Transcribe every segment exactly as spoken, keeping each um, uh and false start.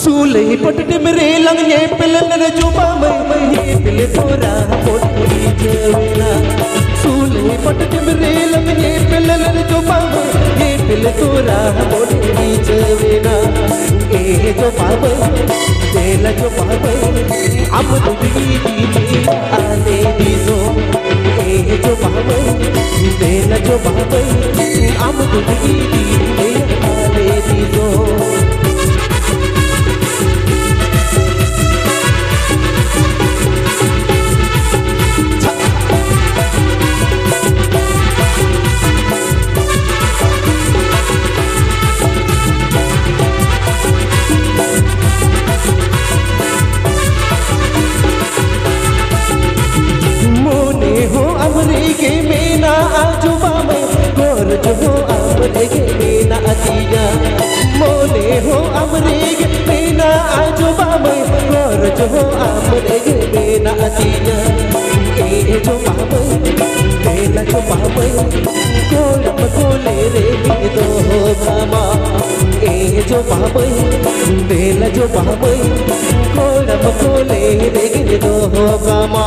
ᱥᱩᱞᱟᱹᱭ ᱯᱟᱴ ᱰᱮᱢ ᱨᱮ ᱞᱟᱝ ᱧᱮᱯᱮᱞ ᱞᱮᱱ ᱡᱚᱵᱟ ᱢᱟᱹᱭ, ᱧᱮᱯᱮᱞ ᱛᱚᱨᱟ ᱵᱚᱱ ᱵᱩᱡᱷᱟᱹᱣ ᱮᱱᱟ᱾ ᱥᱩᱞᱟᱹᱭ ᱯᱟᱴ ᱰᱮᱢ ᱨᱮ ᱞᱟᱝ ᱧᱮᱯᱮᱞ ᱞᱮᱱ ᱡᱚᱵᱟ ᱢᱟᱹᱭ, ᱧᱮᱯᱮᱞ ᱛᱚᱨᱟ ᱵᱚᱱ ᱵᱩᱡᱷᱟᱹᱣ ᱮᱱᱟ᱾ ᱮ ᱡᱚᱵᱟ ᱢᱟᱹᱭ, ᱫᱮᱞᱟ ᱡᱚᱵᱟ ᱢᱟᱹᱭ, ᱟᱢ ᱫᱚ ᱵᱤᱱᱤ ᱫᱤᱫᱤ ᱟᱞᱮ ᱫᱤᱥᱚᱢ᱾ ᱮ ᱡᱚᱵᱟ ᱢᱟᱹᱭ, ᱫᱮᱞᱟ ᱡᱚᱵᱟ ᱢᱟᱹᱭ, ᱟᱢ ᱫᱚ ᱵᱤᱱᱤ ᱫᱤᱫᱤ ᱟᱞᱮ ᱫᱤᱥᱚᱢ᱾ ᱢᱚᱱᱮ ᱦᱚᱸ ᱟᱢ ᱨᱮᱜᱮ ᱢᱮᱱᱟᱜᱼᱟ ᱡᱚᱵᱟ ᱢᱟᱹᱭ, ᱜᱚᱨᱚᱡᱽ ᱦᱚᱸ ᱟᱢ ᱨᱮᱜᱮ ᱢᱮᱱᱟᱜ ᱛᱤᱧᱟ᱾ ᱢᱚᱱᱮ ᱦᱚᱸ ᱟᱢ ᱨᱮᱜᱮ ᱢᱮᱱᱟᱜᱼᱟ ᱡᱚᱵᱟ ᱢᱟᱹᱭ, ᱜᱚᱨᱚᱡᱽ ᱦᱚᱸ ᱟᱢ ᱨᱮᱜᱮ ᱢᱮᱱᱟᱜ ᱛᱤᱧᱟ᱾ ᱮ ᱡᱚᱵᱟ ᱢᱟᱹᱭ, ᱫᱮᱞᱟ ᱡᱚᱵᱟ ᱢᱟᱹᱭ, ᱜᱚᱲᱚᱢ ᱠᱚᱞᱮ ᱨᱮᱜᱮ ᱫᱚᱦᱚ ᱠᱟᱢᱟ᱾ ᱮ ᱡᱚᱵᱟ ᱢᱟᱹᱭ, ᱫᱮᱞᱟ ᱡᱚᱵᱟ ᱢᱟᱹᱭ, ᱜᱚᱲᱚᱢ ᱠᱚᱞᱮ ᱨᱮᱜᱮ ᱫᱚᱦᱚ ᱠᱟᱢᱟ᱾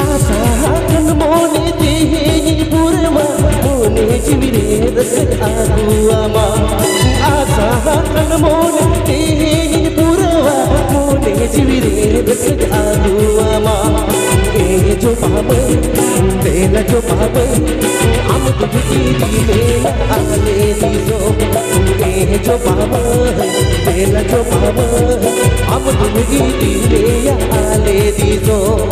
ᱟᱥᱟ ᱠᱷᱟᱱ ᱢᱚᱱᱮ ᱛᱮᱦᱮᱧ ᱯᱩᱨᱟᱹᱣᱟ, ᱢᱚᱱᱮ ᱡᱤᱣᱤ ᱨᱮ ᱨᱟᱹᱥᱠᱟᱹ ᱟᱹᱜᱩᱣᱟᱢᱟ᱾ ᱟᱥᱟ ᱠᱷᱟᱱ ᱢᱚᱱᱮ ᱛᱮᱦᱮᱧ ᱯᱩᱨᱟᱹᱣᱟ, ᱢᱚᱱᱮ ᱡᱤᱣᱤ ᱨᱮ ᱨᱟᱹᱥᱠᱟᱹ ᱟᱹᱜᱩᱣᱟᱢᱟ᱾ ᱮ ᱡᱚᱵᱟ ᱢᱟᱹᱭ, ᱫᱮᱞᱟ ᱡᱚᱵᱟ ᱢᱟᱹᱭ, ᱟᱢ ᱫᱚ ᱤᱫᱤ ᱢᱮᱭᱟ ᱟᱞᱮ ᱫᱤᱥᱚᱢ᱾ ᱮ ᱡᱚᱵᱟ ᱢᱟᱹᱭ, ᱫᱮᱞᱟ ᱡᱚᱵᱟ ᱢᱟᱹᱭ, ᱟᱢ ᱫᱚ ᱤᱫᱤ ᱢᱮᱭᱟ ᱟᱞᱮ ᱫᱤᱥᱚᱢ᱾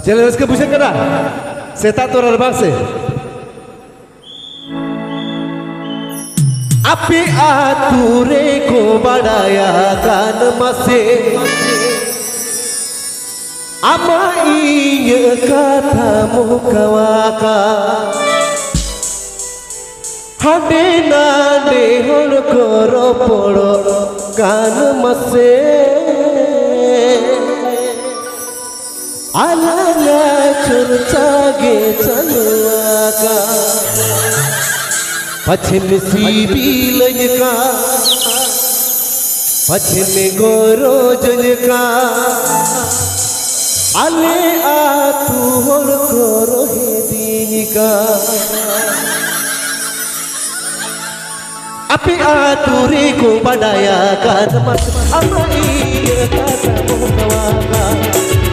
ᱪᱮᱫ ᱨᱟᱹᱥᱠᱟᱹ ᱵᱩᱡᱷᱟᱹᱜ ᱠᱟᱱᱟ? ᱥᱮᱛᱟᱜ ᱛᱚᱨᱟ ᱨᱮ ᱵᱟᱝ ᱥᱮ? ᱟᱯᱮ ᱟᱹᱛᱩ ᱨᱮᱠᱚ ᱵᱟᱲᱟᱭᱟ ᱠᱟᱱ ᱢᱟᱥᱮ, ᱟᱢᱟᱜ ᱤᱧᱟᱹᱜ ᱠᱟᱛᱷᱟ ᱢᱚᱦᱠᱟᱣᱟᱠᱟ᱾ ᱦᱟᱸᱰᱮ ᱱᱟᱰᱮ ᱦᱚᱲ ᱠᱚ ᱨᱚᱯᱚᱲᱚᱜ ᱠᱟᱱ ᱢᱟᱥᱮ, ᱟᱞᱟᱝᱟᱜ ᱪᱚᱨᱪᱟ ᱜᱮ ᱪᱟᱹᱞᱩ ᱟᱠᱟᱱ᱾ ᱯᱟᱪᱷᱮᱢ ᱥᱤᱵᱤᱞᱟᱹᱧ ᱠᱟᱱ, ᱯᱟᱪᱷᱮᱢ ᱜᱚᱨᱚᱡᱟᱹᱧ ᱠᱟᱱ, ᱟᱞᱮ ᱟᱹᱛᱩ ᱦᱚᱲ ᱠᱚ ᱨᱚᱦᱮᱫᱤᱧ ᱠᱟᱱ᱾ ᱟᱯᱮ ᱟᱹᱛᱩ ᱨᱮᱠᱚ ᱵᱟᱰᱟᱭᱟ ᱠᱟᱱ ᱢᱟᱥᱮ, ᱟᱢᱟᱜ ᱤᱭᱟᱹ ᱠᱟᱛᱷᱟ ᱢᱚᱦᱠᱟᱣᱟ ᱠᱟᱱ᱾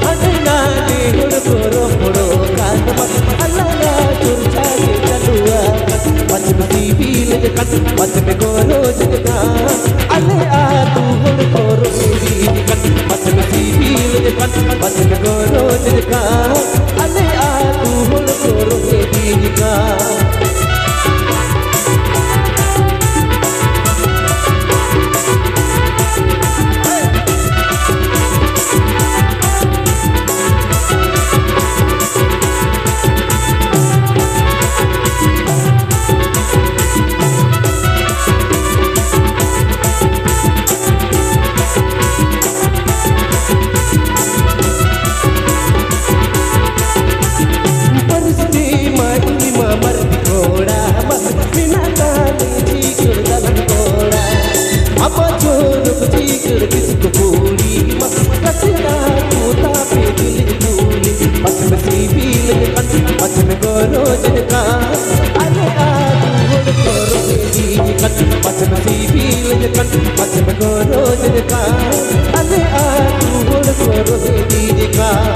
ᱦᱟᱸᱰᱮ ᱱᱟᱰᱮ ᱦᱚᱲ ᱠᱚ ᱨᱚᱯᱚᱲᱚᱜ ᱠᱟᱱ ᱢᱟᱥᱮ, ᱟᱞᱟᱝᱟᱜ ᱪᱚᱨᱪᱟ ᱜᱮ ᱪᱟᱹᱞᱩᱣᱟ ᱠᱟᱱ᱾ ᱯᱟᱪᱷᱮᱢ ᱥᱤᱵᱤᱞ ᱠᱟᱱ, ᱯᱟᱪᱷᱮᱢ ᱜᱚᱨᱚᱡᱽ ᱠᱟᱱ᱾ ᱟᱞᱮ ᱟᱹᱛᱩ ᱦᱚᱲ ᱠᱚ ᱨᱚᱦᱮᱫᱤᱧ ᱠᱟᱱ, ᱯᱟᱪᱷᱮᱢ ᱥᱤᱵᱤᱞ ᱠᱟᱱ, ᱯᱟᱪᱷᱮᱢ ᱜᱚᱨᱚᱡᱽ ᱠᱟᱱ᱾ ᱟᱞᱮ ᱟᱹᱛᱩ ᱦᱚᱲ ᱠᱚ ᱨᱚᱦᱮᱫᱤᱧ ᱠᱟᱱ᱾ ᱯᱟᱹᱨᱥᱤ ᱢᱟ ᱤᱧ ᱢᱟ ᱢᱟᱹᱨᱰᱤ ᱠᱚᱲᱟ, ᱢᱟ ᱢᱮᱱᱟᱜ ᱛᱟᱞᱮ ᱪᱤᱠᱟᱹᱲ ᱫᱟᱞᱟᱱ ᱠᱚᱲᱟ᱾ ᱟᱢᱟᱜ ᱪᱚᱨᱚᱠ ᱪᱤᱠᱟᱹᱲ ᱠᱤᱥᱠᱩ ᱠᱩᱲᱤ, ᱢᱟ ᱜᱟᱛᱮ ᱟᱹᱛᱩ ᱛᱟᱯᱮ ᱫᱤᱞᱤᱧ ᱠᱩᱞᱤ᱾ ᱯᱟᱪᱷᱮᱢ ᱥᱤᱵᱤᱞ ᱠᱟᱱ, ᱯᱟᱪᱷᱮᱢ ᱜᱚᱨᱚᱡᱽ ᱠᱟᱱ, ᱟᱞᱮ ᱟᱹᱛᱩ ᱦᱚᱲ ᱠᱚ ᱨᱚᱦᱮᱫᱤᱧ ᱠᱟᱱ᱾ ᱯᱟᱪᱷᱮᱢ ᱥᱤᱵᱤᱞ ᱢᱟᱪᱮᱢ ᱜᱚᱨᱚᱡᱽ ᱞᱮᱠᱟ ᱟᱞᱮ ᱟᱹᱛᱩ ᱦᱚᱲ ᱠᱚ ᱨᱚᱦᱮᱫᱤᱧ ᱠᱟᱱ᱾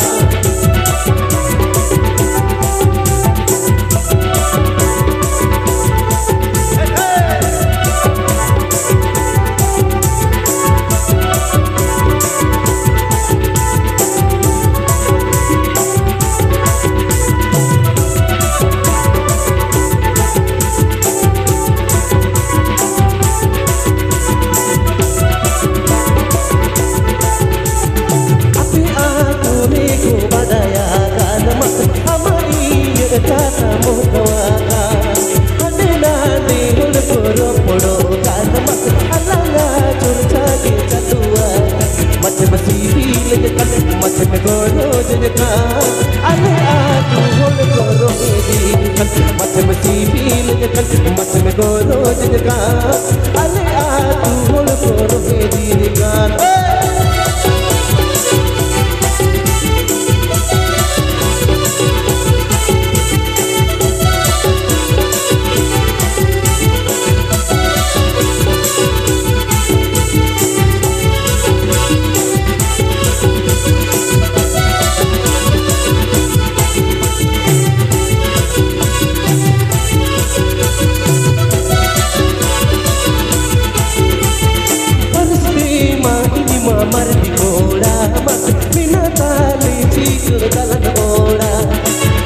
ᱟᱯᱮ ᱟᱹᱛᱩ ᱨᱮᱠᱚ ᱵᱟᱰᱟᱭᱟ ᱠᱟᱱ ᱢᱟᱥᱮ ᱟᱢᱟᱜ ᱤᱧᱟᱹᱜ ᱠᱟᱛᱷᱟ ᱢᱚᱦᱠᱟᱣᱟ ᱠᱟᱱ᱾ ᱦᱟᱸᱰᱮ ᱱᱟᱰᱮ ᱦᱚᱲ ᱠᱚ ᱨᱚᱯᱚᱲᱚᱜ ᱠᱟᱱ ᱢᱟᱥᱮ ᱟᱞᱟᱝᱟ ᱪᱚᱨᱪᱟ ᱜᱮ ᱪᱟᱹᱞᱩᱣᱟ᱾ ᱢᱟᱪᱮᱢ ᱥᱤᱵᱤᱞᱤᱧ ᱠᱟᱱ, ᱢᱟᱪᱮᱢ ᱜᱚᱨᱚᱡᱽ ᱠᱟᱱ, ᱟᱞᱮ ᱟᱹᱛᱩ ᱦᱚᱲ ᱠᱚ ᱨᱚᱦᱮᱫᱤᱧ ᱠᱟᱱ᱾ ᱢᱟᱪᱮᱢ ᱥᱤᱵᱤᱞᱤᱧ ᱠᱟᱱ, ᱢᱟᱪᱮᱢ ᱜᱚᱨᱚᱡᱽ ᱠᱟᱱ, ᱟᱞᱮ ᱟᱹᱛᱩ ᱦᱚᱲ ᱠᱚ ᱨᱚᱦᱮᱫᱤᱧ ᱠᱟᱱ᱾ ᱯᱟᱹᱨᱥᱤ ᱢᱟ ᱤᱧ ᱢᱟ ᱢᱟᱨᱰᱤ ᱠᱚᱲᱟ, ᱢᱟᱥᱮ ᱢᱮᱱᱟᱜ ᱛᱟᱞᱮ ᱪᱤᱠᱟᱹᱲ ᱫᱟᱞᱟᱱ ᱚᱲᱟᱜ᱾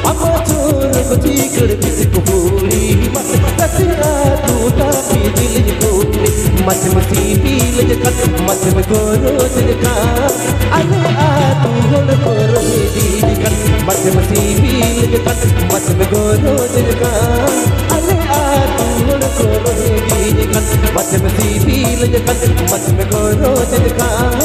ᱟᱢ ᱪᱳᱨ ᱠᱚ ᱪᱤᱠᱟᱹᱲ ᱵᱤᱥᱤ ᱠᱚ ᱠᱩᱲᱤ, ᱢᱟᱥᱮ ᱜᱟᱛᱮ ᱟᱹᱛᱩ ᱛᱟᱯᱤ ᱫᱤᱞᱤᱧ ᱠᱩᱲᱤ᱾ ᱢᱟᱪᱮᱢ ᱥᱤᱵᱤᱞᱤᱧ ᱠᱟᱱ, ᱢᱟᱪᱮᱢ ᱜᱚᱨᱚᱡᱽ ᱠᱟᱱ, ᱟᱞᱮ ᱟᱹᱛᱩ ᱦᱚᱲ ᱠᱚ ᱨᱚᱦᱮᱫᱤᱧ ᱠᱟᱱ᱾ ᱢᱟᱪᱮᱢ ᱥᱤᱵᱤᱞᱤᱧ ᱠᱟᱱ, ᱢᱟᱪᱮᱢ ᱜᱚᱨᱚᱡᱽ ᱠᱟᱱ, ᱟᱞᱮ ᱟᱹᱛᱩ ᱦᱚᱲ ᱠᱚ ᱨᱚᱦᱮᱫᱤᱧ ᱠᱟᱱ᱾ ᱢᱟᱪᱮᱢ ᱥᱤᱵᱤᱞᱤᱧ ᱠᱟᱱ, ᱢᱟᱪᱮᱢ ᱜᱚᱨᱚᱡᱽ ᱠᱟᱱ,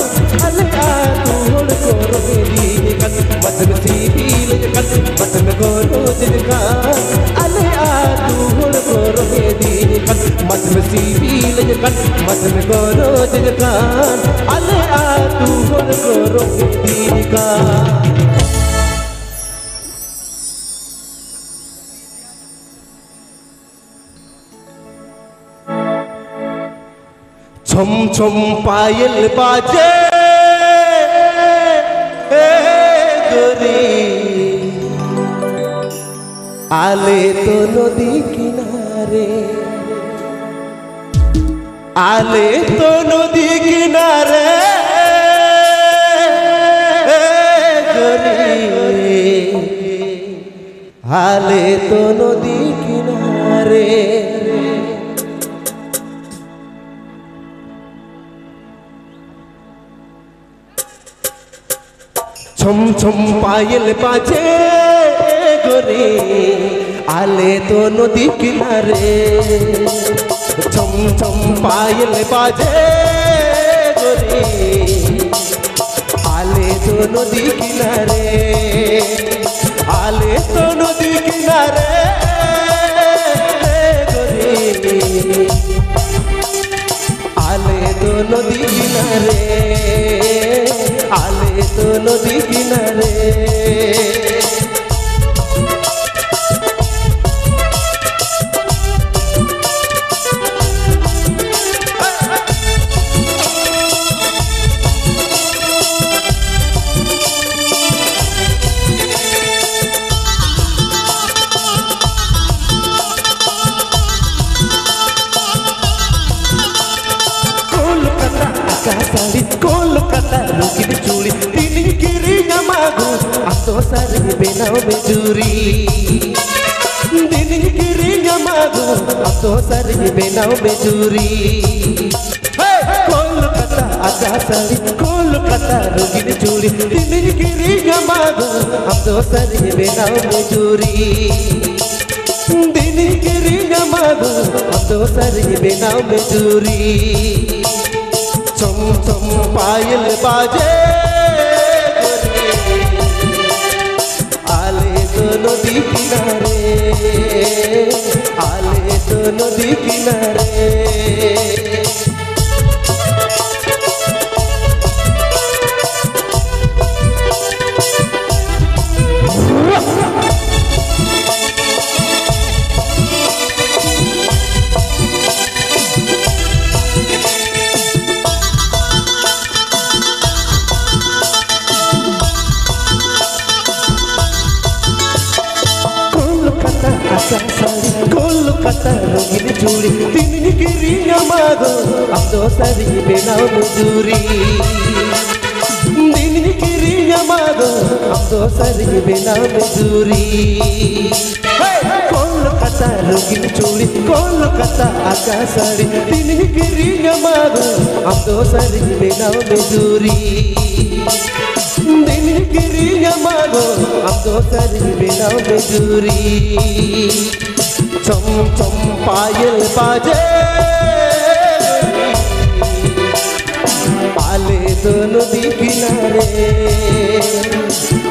ᱟᱞᱮ ᱟᱹᱛᱩ ᱦᱚᱲ ᱠᱚ ᱨᱚᱦᱮᱫᱤᱧ ᱠᱟᱱ᱾ ᱢᱟᱪᱮᱢ ᱥᱤᱵᱤᱞᱤᱧ ᱠᱟᱱ, ᱢᱟᱪᱮᱢ ᱜᱚᱨᱚᱡᱽ ᱠᱟᱱ, ᱟᱞᱮ ᱟᱹᱛᱩ ᱦᱚᱲ ᱠᱚ ᱨᱚᱦᱮᱫᱤᱧ ᱠᱟᱱ᱾ ᱢᱟᱪᱮᱢ ᱥᱤᱵᱤᱞᱤᱧ ᱠᱟᱱ, ᱢᱟᱪᱮᱢ ᱜᱚᱨᱚᱡᱽ ᱠᱟᱱ, ᱟᱞᱮ ᱟᱹᱛᱩ ᱦᱚᱲ ᱠᱚ ᱨᱚᱦᱮᱫᱤᱧ ᱠᱟᱱ᱾ ᱪᱷᱚᱢ ᱪᱷᱚᱢ ᱯᱟᱭᱮᱞ ᱵᱟᱡᱮ ᱮ ᱜᱳᱨᱤ, ᱟᱞᱮ ᱛᱚ ᱱᱚᱫᱤ ᱠᱤᱱᱟᱨᱮ, ᱟᱞᱮ ᱛᱚ ᱱᱚᱫᱤ ᱠᱤᱱᱟᱨᱮ ᱮ ᱜᱳᱨᱤ, ᱟᱞᱮ ᱛᱚ ᱱᱚᱫᱤ ᱠᱤᱱᱟᱨᱮ᱾ ᱪᱷᱚᱢ ᱪᱷᱚᱢ ᱯᱟᱭᱮᱞ ᱵᱟᱡᱮ ᱜᱳᱨᱤ, ᱟᱞᱮ ᱫᱚ ᱱᱚᱫᱤ ᱠᱤᱱᱟᱨᱮ᱾ ᱪᱷᱚᱢ ᱪᱷᱚᱢ ᱯᱟᱭᱮᱞ ᱵᱟᱡᱮ ᱜᱳᱨᱤ, ᱟᱞᱮ ᱫᱚ ᱱᱚᱫᱤ ᱠᱤᱱᱟᱨᱮ, ᱟᱞᱮ ᱫᱚ ᱱᱚᱫᱤ ᱠᱤᱱᱟᱨᱮ ᱜᱳᱨᱤ᱾ ᱟᱞᱮ ᱫᱚ ᱱᱚᱫᱤ ᱠᱤᱱᱟᱨᱮ, ᱟᱞᱮ ᱫᱚ ᱱᱚᱫᱤ ᱠᱤᱱᱟᱨᱮ᱾ ᱠᱳᱞᱠᱟᱛᱟ ᱟᱠᱟ ᱥᱟᱹᱲᱤ, ᱠᱳᱞᱠᱟᱛᱟ ᱨᱚᱝᱜᱤᱱ ᱪᱩᱲᱤ, ᱫᱤᱱᱤᱧ ᱠᱤᱨᱤᱧᱟᱢᱟ ᱜᱳ, ᱟᱢ ᱫᱚ ᱥᱟᱹᱨᱤ ᱵᱮᱱᱟᱣ ᱢᱮ ᱡᱩᱨᱤ᱾ ᱫᱤᱱᱤᱧ ᱠᱤᱨᱤᱧᱟᱢᱟ ᱜᱳ, ᱟᱢ ᱫᱚ ᱥᱟᱹᱨᱤ ᱵᱮᱱᱟᱣ ᱢᱮ ᱡᱩᱨᱤ᱾ ᱦᱮ! ᱠᱳᱞᱠᱟᱛᱟ ᱟᱠᱟ ᱥᱟᱹᱲᱤ, ᱠᱳᱞᱠᱟᱛᱟ ᱨᱚᱝᱜᱤᱱ ᱪᱩᱲᱤ, ᱫᱤᱱᱤᱧ ᱠᱤᱨᱤᱧᱟᱢᱟ ᱜᱳ, ᱟᱢ ᱫᱚ ᱥᱟᱹᱨᱤ ᱵᱮᱱᱟᱣ ᱢᱮ ᱡᱩᱨᱤ᱾ ᱫᱤᱱᱤᱧ ᱠᱤᱨᱤᱧᱟᱢᱟ ᱜᱳ, ᱟᱢ ᱫᱚ ᱥᱟᱹᱨᱤ ᱵᱮᱱᱟᱣ ᱢᱮ ᱡᱩᱨᱤ᱾ ᱪᱷᱚᱢ ᱪᱷᱚᱢ ᱯᱟᱭᱮᱞ ᱵᱟᱡᱮ ᱜᱳᱨᱤ, ᱟᱞᱮ ᱫᱚ ᱱᱚᱫᱤ ᱠᱤᱱᱟᱨᱮ, ᱟᱞᱮ ᱫᱚ ᱱᱚᱫᱤ ᱠᱤᱱᱟᱨᱮ᱾ ᱨᱚᱝᱜᱤᱱ ᱪᱩᱲᱤ ᱛᱤᱱᱤᱧ ᱠᱤᱨᱤᱧ ᱟᱢᱟ ᱜᱚ, ᱟᱢ ᱫᱚ ᱥᱟᱹᱨᱤ ᱵᱮᱱᱟᱣ ᱢᱚᱡᱩᱨᱤ᱾ ᱛᱤᱱᱤᱧ ᱠᱤᱨᱤᱧ ᱟᱢᱟ ᱜᱚ, ᱟᱢ ᱫᱚ ᱥᱟᱹᱨᱤ ᱵᱮᱱᱟᱣ ᱢᱚᱡᱩᱨᱤ᱾ ᱠᱳᱞᱠᱟᱛᱟ ᱨᱚᱝᱜᱤᱱ ᱪᱩᱲᱤ, ᱠᱳᱞᱠᱟᱛᱟ ᱟᱠᱟ ᱥᱟᱹᱲᱤ ᱛᱤᱱᱤᱧ ᱠᱤᱨᱤᱧ ᱟᱢᱟ ᱜᱚ, ᱟᱢ ᱫᱚ ᱥᱟᱹᱨᱤ ᱵᱮᱱᱟᱣ ᱢᱚᱡᱩᱨᱤ᱾ ᱫᱤᱱᱤᱧ ᱠᱤᱨᱤᱧ ᱟᱢᱟ ᱜᱚ, ᱟᱢ ᱫᱚ ᱥᱟᱹᱨᱤ ᱵᱮᱱᱟᱣ ᱢᱚᱡᱩᱨᱤ᱾ ᱪᱚᱢ ᱪᱚᱢ ᱯᱟᱭᱮᱞ ᱵᱟᱡᱮ, ᱟᱞᱮ ᱫᱚ ᱱᱚᱫᱤ ᱠᱤᱱᱟᱨᱮ,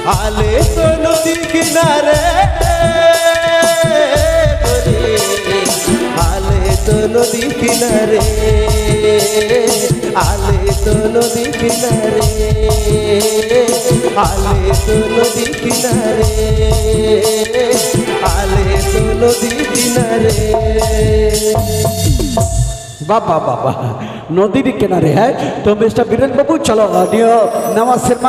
ᱟᱞᱮ ᱫᱚ ᱱᱚᱫᱤ ᱠᱤᱱᱟᱨᱮ, ᱟᱞᱮ ᱫᱚ ᱱᱚᱫᱤ ᱠᱤᱱᱟᱨᱮ, ᱟᱞᱮ ᱫᱚ ᱱᱚᱫᱤ ᱠᱤᱱᱟᱨᱮ, ᱟᱞᱮ ᱫᱚ ᱱᱚᱫᱤ ᱠᱤᱱᱟᱨᱮ, ᱟᱞᱮ ᱫᱚ ᱱᱚᱫᱤ ᱠᱤᱱᱟᱨᱮ᱾ ᱵᱟᱵᱟ, ᱵᱟᱵᱟ, ᱱᱚᱫᱤ ᱠᱤᱱᱟᱨᱮ, ᱦᱮᱸ? ᱛᱚ, ᱢᱤᱥᱴᱟᱨ ᱵᱤᱨᱮᱱ ᱵᱟᱹᱵᱩ, ᱪᱚᱞᱚ, ᱱᱤᱭᱟᱹ ᱱᱟᱣᱟ ᱥᱮᱨᱢᱟ